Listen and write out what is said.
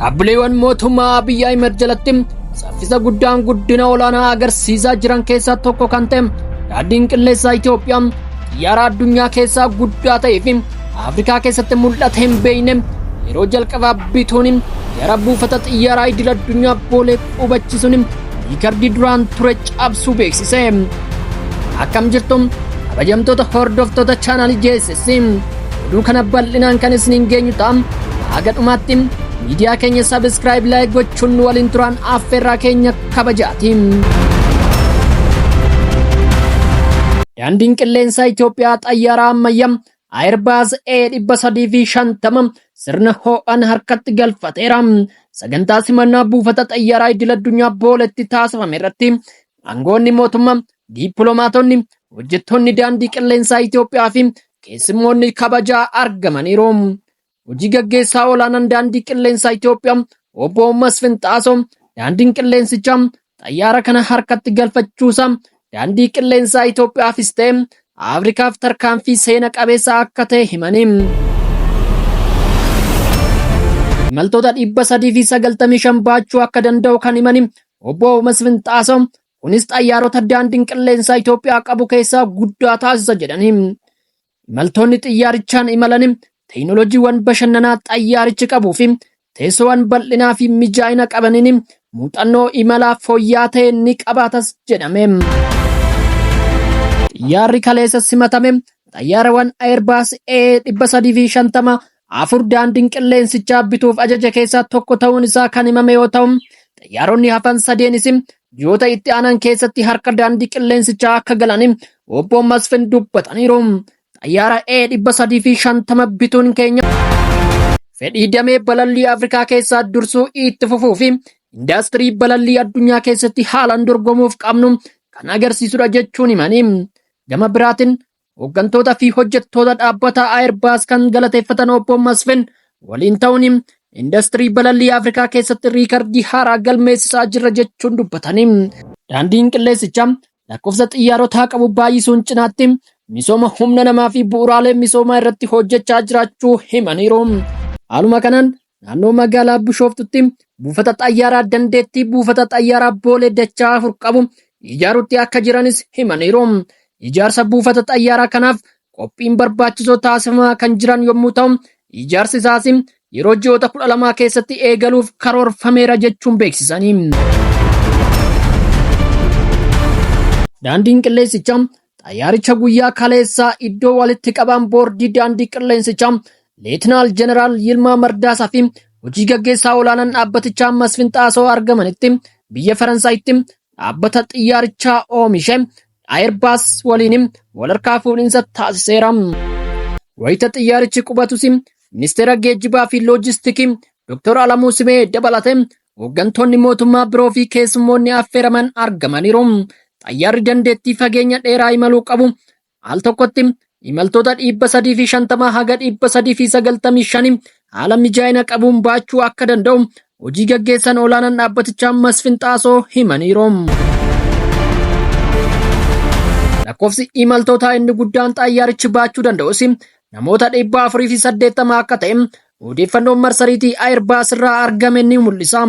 Dhaabbileewwan mootummaa Abiy Ahimad jalatti saffisa guddaan guddina olaanaa agarsiisaa jiran keessaa tokko kan ta'e daandiin qilleensaa Itoophiyaa xiyyaara addunyaa keessaa guddaa ta'ee fi Afrikaa keessatti mul'ate hin beekne yeroo jalqabaa bituun gara buufata xiyyaaraa idil addunyaa Boolee qubachiisuun riikardii duraan ture cabsuu beeksise. Akkam jirtu kabajamtoota hordoftoota chaanaalii JSS oduu kana bal'inaan kan isiniin geenyu ta'a. Haga dhumaatti miidiyaa keenya sabiskiraayib laayik gochuun nu waliin turaan affeerraa keenya kabajaati. Daandiin qilleensaa Itoophiyaa xayyaara ammayyaa Airbus A350 sirna ho'aan harkatti galfateera. Sagantaa simannaa buufata xayyaaraa idil addunyaa Booletti taasifame irratti aangoonni mootummaa, dippiloomaatonni, hojjettoonni daandii qilleensaa Itoophiyaa fi keessummoonni kabajaa argamaniiru. Hojii gaggeessaa olaanaan daandii qilleensaa Itoophiyaa obbo Masfin Xaasoo daandiin qilleensichaa xayyaara kana harkatti galfachuusaa daandii qilleensaa Itoophiyaafis ta'e Afrikaaf tarkaanfii seena qabeessa akka ta'e himanii. Imaltoota 395 baachuu akka danda'u kan himani obbo Masfin Xaasoo kunis xayyaarota daandiin qilleensaa Itoophiyaa qabu keessaa guddaa taasisa jedhanii. Imaltoonni xiyyaarichaan imalan teeknooloojiiwwan bashannanaa xayyaarichi qabuu fi teessoowwan bal'inaa fi mijaa'ina qabaniin muuxannoo imalaa fooyya'aa ta'e ni qabaatas jedhame. Xiyyaarri kaleessa simatame xayyaarawwan Airbus A350 afur daandiin qilleensichaa bituuf ajaja keessaa tokko ta'uun isaa kan himame yoo ta'u, xayyaaronni hafan sadeenis ji'oota itti aanan keessatti harka daandii qilleensichaa akka galan obbo Masfin dubbataniiru. Xayyaara A350 bituun keenya fedhii damee balallii Afrikaa keessaa dursuu itti fufuu fi indaastirii balallii addunyaa keessatti haalaan dorgomuuf qabnu kan agarsiisudha jechuun himanii. Gama biraatiin Hooggantoota fi hojjettoota dhaabbata Airbus kan galateeffatan obbo Masfin waliin ta'uun indastirii balallii Afrikaa keessatti riikardii haaraa galmeessisaa jirra jechuun dubbatanii. Daandiin qilleensichaa lakkoofsa xiyyaarotaa qabu baay'isuun cinaatti misooma humna namaa fi bu'uuraalee misoomaa irratti hojjechaa jiraachuu himaniiru. Haaluma kanaan naannoo magaalaa Bishooftutti buufata xayyaaraa dandeettii buufata xayyaaraa Boolee dachaa afur qabu ijaaruutti akka jiranis himaniiru. Ijaarsa buufata xayyaaraa kanaaf qophiin barbaachisoo taasifamaa kan jiran yommuu ta'u, ijaarsi isaas yeroo ji'oota 12 keessatti eegaluuf karoorfameera jechuun beeksisanii. Daandiin qilleensichaa xayyaaricha guyyaa kaleessaa iddoo walitti qabaan boordii daandii qilleensichaa Leetinaal Jeneraal Yilmaa Mardaasaa fi hojii gaggeessaa olaanaan dhaabbatichaa Masfin Xaasoo argamanitti biyya Faransaayitti dhaabbata xiyyaarichaa oomishe Airbus waliin walharkaa fuudhinsa taasiseera. Wayita xiyyaarichi qubatus ministeera geejjibaa fi loojistikii Dr. Alamuu Simee dabalatee hooggantoonni mootummaa biroo fi keessummoonni affeeraman argamaniiru. Xayyaarri dandeettii fageenya dheeraa imaluu qabu al tokkotti imaltoota 350 haga 395 haala mijaa'ina qabuun baachuu akka danda'u hojii gaggeessan olaanaan dhaabbatichaa Masfin Xaasoo himaniiru. Lakkoofsi imaltootaa inni guddaan xayyaarichi baachuu danda'us namoota 480 akka ta'e odeeffannoon marsariitii Airbus irraa argame ni mul'isa.